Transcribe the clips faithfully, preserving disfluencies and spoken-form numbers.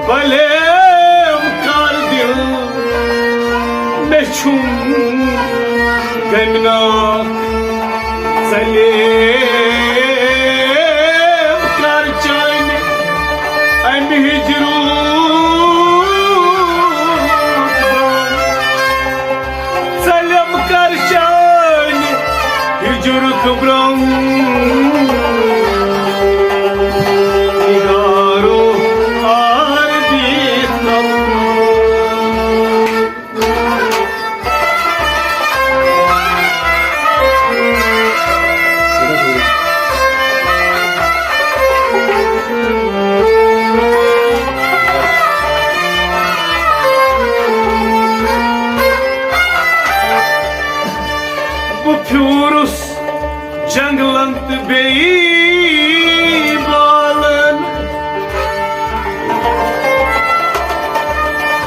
Blame کر دل، مےٚ چھُم غمناک۔ ژلیم کر چانہِ امہِ ہجرُک غم۔ ژلیم کر چانہِ ہجرُک برم۔ نگارو آر بیت نم۔ بہٕ پھیوٗرُس جنگلن تہٕ بیٚیہِ بالن۔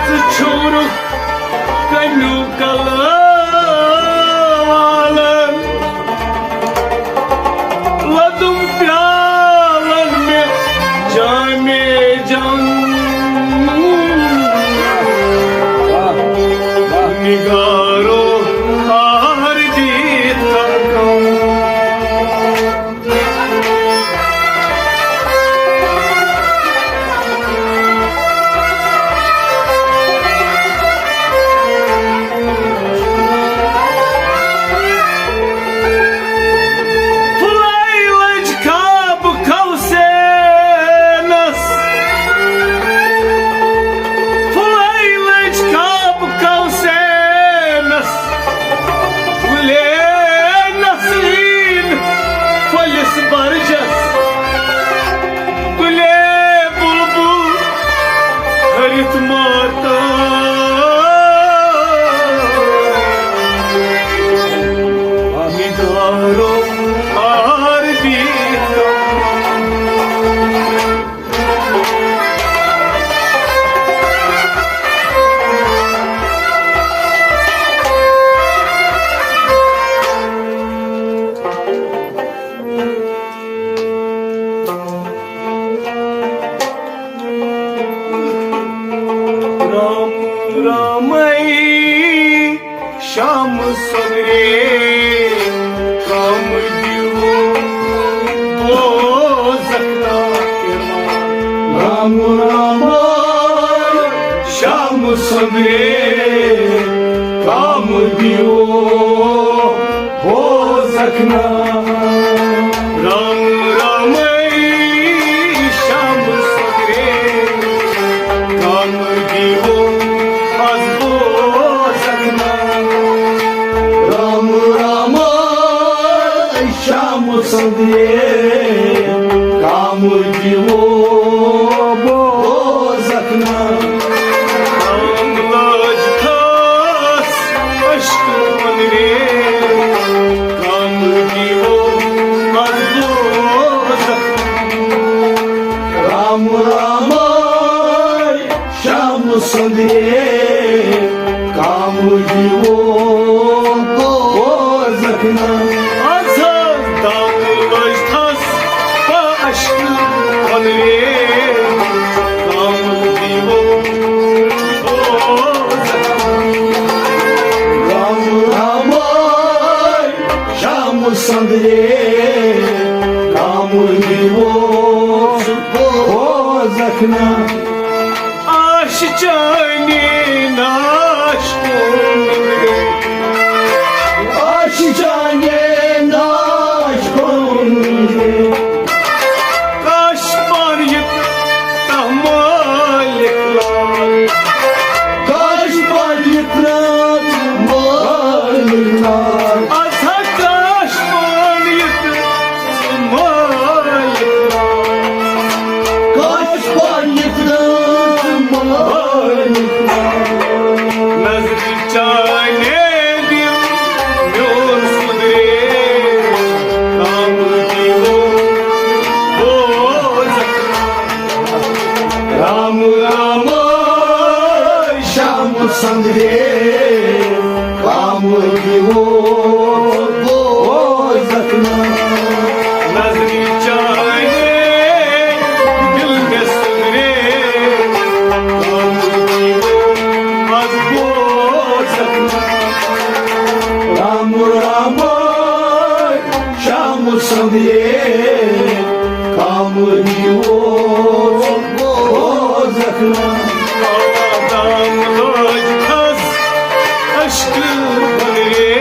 ژٕ چھوٗرُکھ کنیوٗ کلہٕ والن۔ لدُم پیالن مےٚ جامے جم۔ نگارو آر دیٖت ترکم۔ پھُلے لٔج کھاب کھوسینس۔ پھُلے لٔج کھاب کھوسینس۔ پھُلے نسرین پھٔلِس برجس۔ تُلے بُلبُل کٔرِتھ ماتم۔ نگارو آر بیت۔ رام رامے شام سنرے، کام دیو بوزکنا۔ رام رام شام سنرے، کام دیو بوزکنا۔ رام رام شام سنرے، کام دیو از بوزکنا۔ رام رام شام سنرے، کام دیو بوزکنا۔ رام لج تھس عشق منرے، کام دیو از بوزکنا۔ رام رام شام سنرے، کام دیو بوزکنا۔ از دم لج تھس پا عشق منرے، کام دیو بوزکنا۔ رام رام شام سنرے، کام دیو بوزکنا۔ آش چانے ناش کن۔ آش چانے ناش کن۔ کاش پان یت تہ مالک لال۔ کاش پان یت مالک لال۔ از ہا کاش پان یت مالک لال۔ کاش پننہِ ترٛٲو مٲلۍ۔ نظرِ چانے دِل میون سُدرے، رام دیو بوزکھ۔ رام رام شام سندرے، رام دیو بوزکھ۔ رام رام شام سندرے، کامنی اوس بوزکھ نا۔ آدام لٲج کھس اشکہٕ بنرے،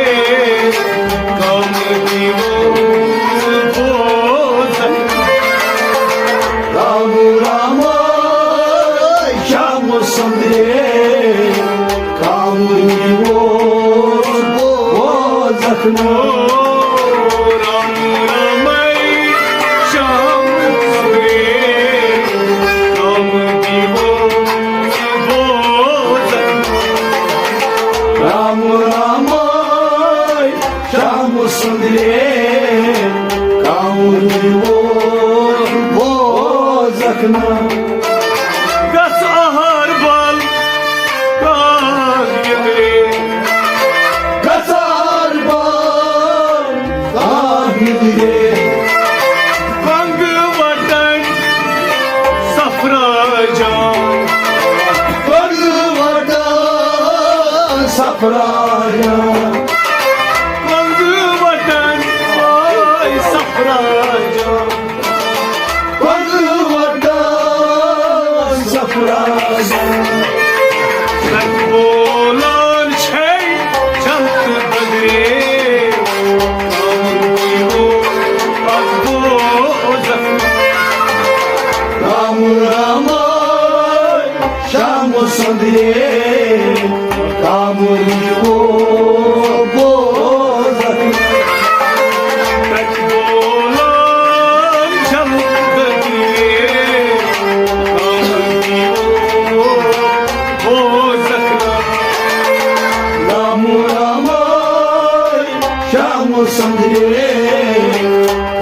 کامنی اوس بوزکھ نا۔ رام رام شام سندرے، کامنی اوس بوزکھ نا۔ رام رامے شام سندرے، کامنی اوس بوزکھ نا۔ رام رامے شام سندرے، کامنی اوس بوزکھ نا۔ گژھ اہربل کاہ نیٚدرے۔ گژھ اہربل کاہ نیٚدرے۔ بنگہٕ وٹن صفرا جان۔ بنگہٕ وٹن صفرا جان۔ بنگہٕ وٹن آے صفرا جان۔ پگہٕ وۄتھان سفرازن۔ رنگ بولان چھے جنت بدرے۔ رام رام شام سندرے۔ کامنی اوس بوزکھ نا۔ تتہِ بولان جلدی، کامنی اوس بوزکھ نا۔ رام رام شام سندرے،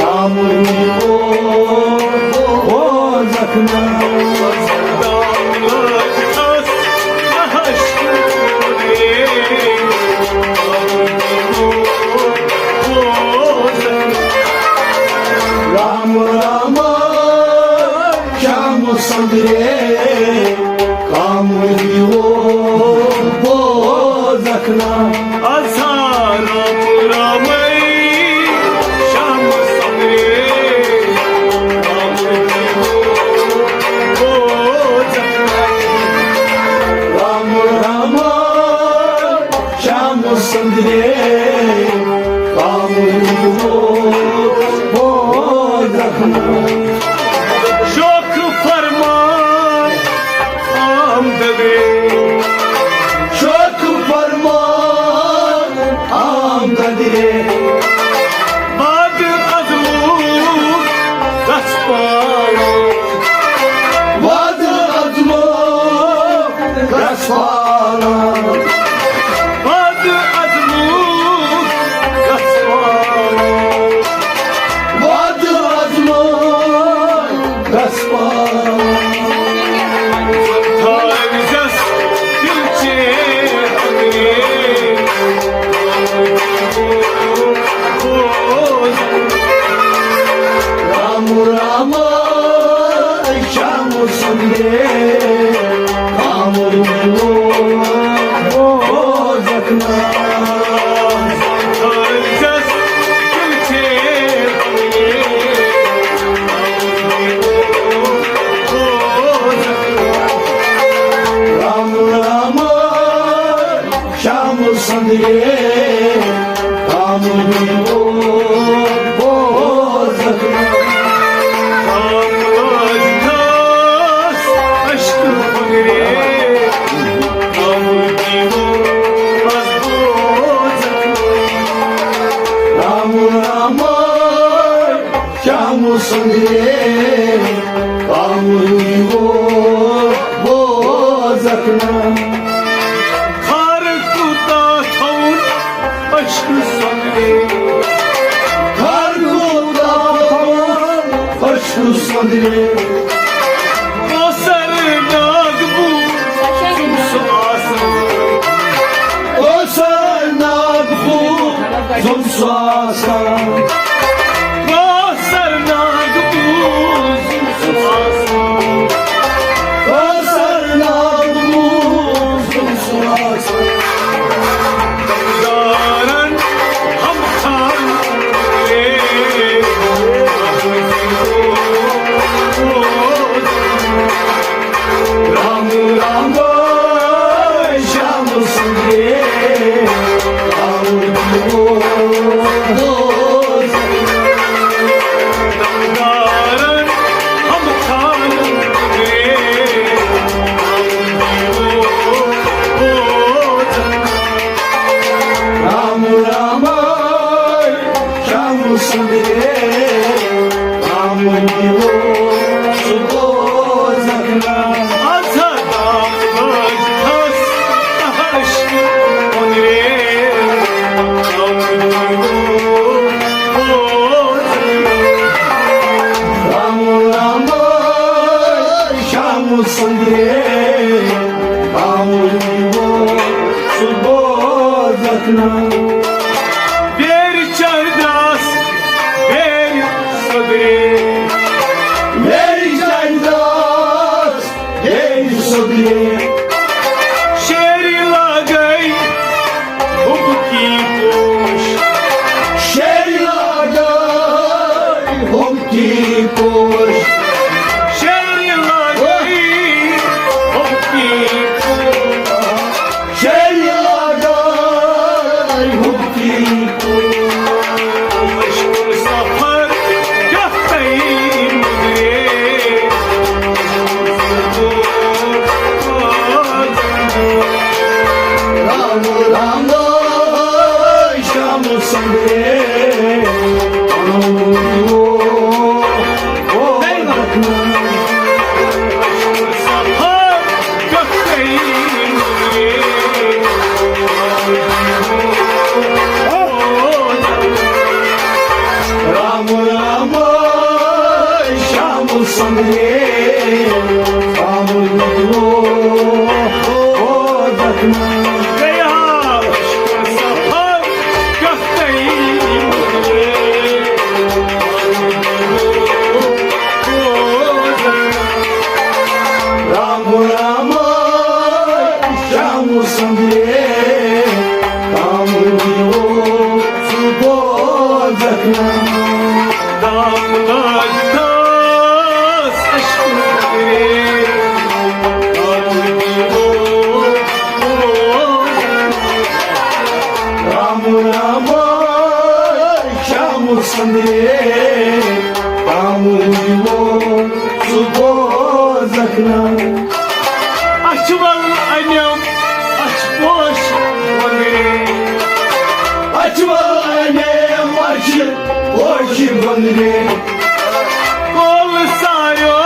کامنی اوس بوزکھ نا۔ رام رام شام سندرے، کامنی اوس بوزکھ نا۔ اژھا رام رامے شام سندرے، رام رام بوزکھ نا۔ رام رام شام سندرے، کامنی اوس بوزکھ نا۔ شوخ فرمان آمددے۔ شوخ فرمان آمددے۔ وعدٕ عزمُک گژھ پالُن۔ وعدٕ عزمُک گژھ پالُن۔ وعدٕ عزمُک گژھ پالُن۔ وعدٕ عزمُک گژھ پالُن۔ تھٲوزٮ۪س دِلچے أنٛدرے۔ رام رام شام سندرے، کامنی اوس بوزکھ نا۔ رام رام شام سندرے، کامنی اوس بوزکھ نا۔ کامنی اوس بوزکھ نا۔ رام رام شام سندرے، کامنی اوس بوزکھ نا۔ خار کوٗتاہ تھاوُن اشکہٕ سۄندرے۔ خار کوٗتاہ تھاوُن اشکہٕ سۄندرے۔ کوثر ناگ بوٗ سُہ آسان۔ کوثر ناگ بوٗ زُم سُہ آسان۔ کوثر ناگ بوٗ زُم سُہ آسان۔ کوثر ناگ بوٗ زُم سُہ آسان۔ دارن رام رام شام سندرے، رام دیو سبو زکنا۔ رام رام شام سندرے، رام دیو سبو زکنا۔ ویر چرداس، ویر سدرے۔ ویر چرداس، ویر سدرے۔ شیری لاگئی حب کی پوش۔ شیری لاگئی حب کی پوش۔ شیری لاگئی حب کی پوش۔ شیری لاگئی حب کی پوش۔ مشکل سفر گفتئی مدرے۔ رام رام شام سندرے۔ رام رام شام سندرے، رام دیو او دکنا۔ رام رام شام سندرے، رام دیو سبو زکنا۔ دام لاج داس عشق کرے، دام دیو رام رام شام سندرے، رام دیو سبو زکنا۔ اچھول انم اچھ پوش بندرے۔ اچھول انم اچھ پوش بندرے۔ کول سایو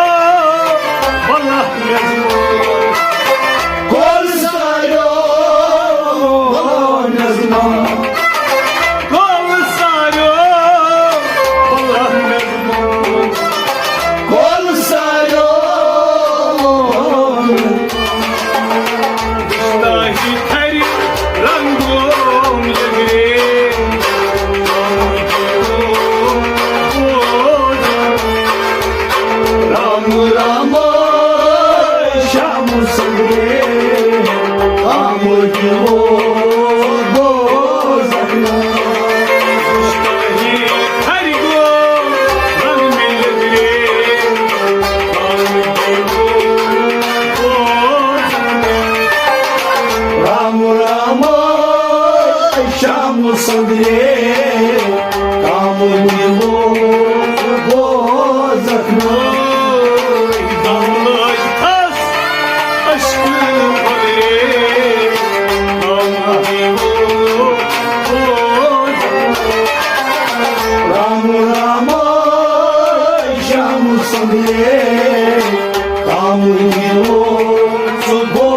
بلہ میزبان۔ کول سایو بلہ میزبان۔ کول سایو بلہ میزبان۔ کول سایو دشتاہی تھری رنگوم لگے۔ رام رام شام سگے، رام دیو بوزکنا۔ دشتاہی تھری گو رنگ مل گے۔ رام رام شام سندرے، رام دیو بوزکنا۔ دم لٲج تھس عشق بھرے، رام دیو بوزکنا۔ رام رام شام سندرے، رام دیو سبو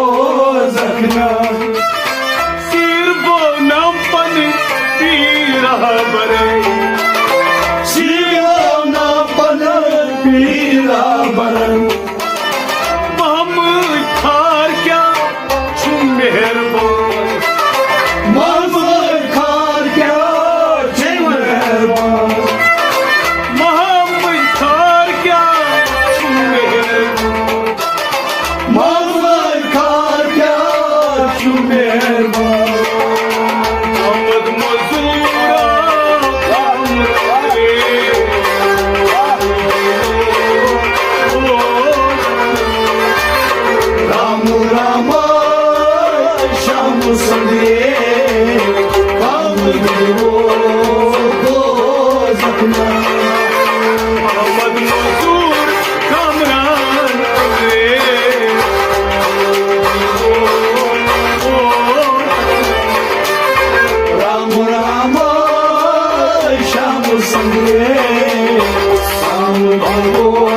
زکنا۔ سیر بو نام پن پیرا برے۔ سیر بو نام پن پیرا برے۔ محمد خار کیا چھُ مہربان۔ محمد خار کیا چھُ مہربان۔ محمد خار کیا چھُ مہربان۔ محمد خار کیا چھُ مہربان۔ محمد مزورا رام رام شام سندرے، رام دیو محمد منظور کامران۔ رام رام شام سنگے، رام بھگو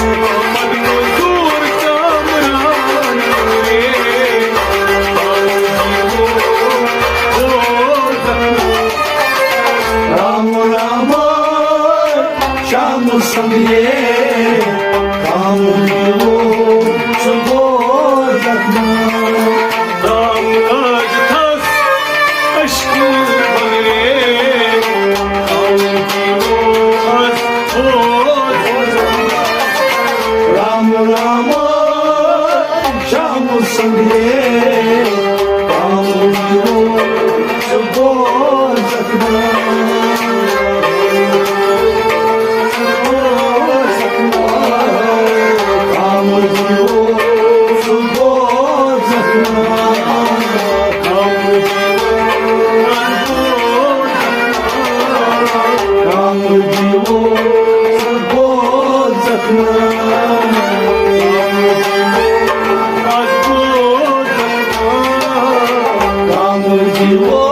محمد منظور کامران۔ رام رام شام سنگے، رام بھگو سگو زخم۔ رام راج تھس عشق بھرے، رام بھگو رام رام شام سنگے، رام بھگو سگو زخم۔ رام بھگو سگو زخم۔ رام بھگو رام دیو سگو زخم۔ رام دیو